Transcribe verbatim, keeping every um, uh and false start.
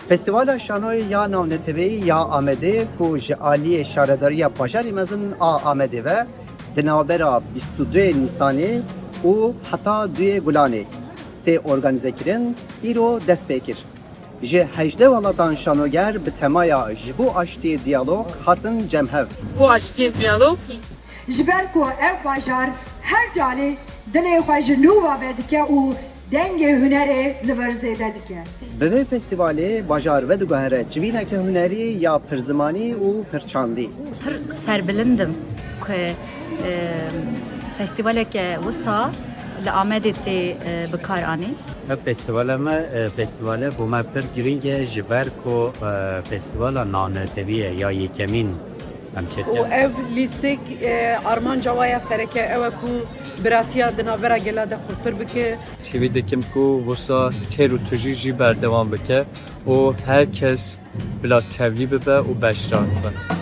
Festîvala Şanoyê ya Navneteweyî ya Amedê ku ji aliyê Şaredariya Bajarê Mezin a Amedê ve di navbera bîst û duyê Nîsanê û heta duyê Gulanê tê organîzekirin, îro dest pê kir. Ji hejdeh welatan şanoger bi temaya Ji bo Aştiyê Diyalog hatin cem hev. Bo aştiyê diyalog. Ji ber ku ev bajar her calê dilê xwe ji nû ve vedike û dengê hunerê li vir zêde dike. Bi vê festîvalê bajar vediguhere civîneke hunerî ya pirzimanî û pirçandî. Pir serbilind im ku e, festîvaleke wisa li Amedê tê e, bi kar anî. Ev festîvala me e, festîvale bo me pir girîng e, ji ber ku e, festîvala navnetewî ye ya yekemîn em û çêdikin. Ev lîstik e, armanca wa ya sereke ew e ku biratiya di navbera gela de xurtir bike. Hêvî dikim ku wisa têr û tujî jî berdewam bike û her kes bila tevlî bibe û beşdar bibe.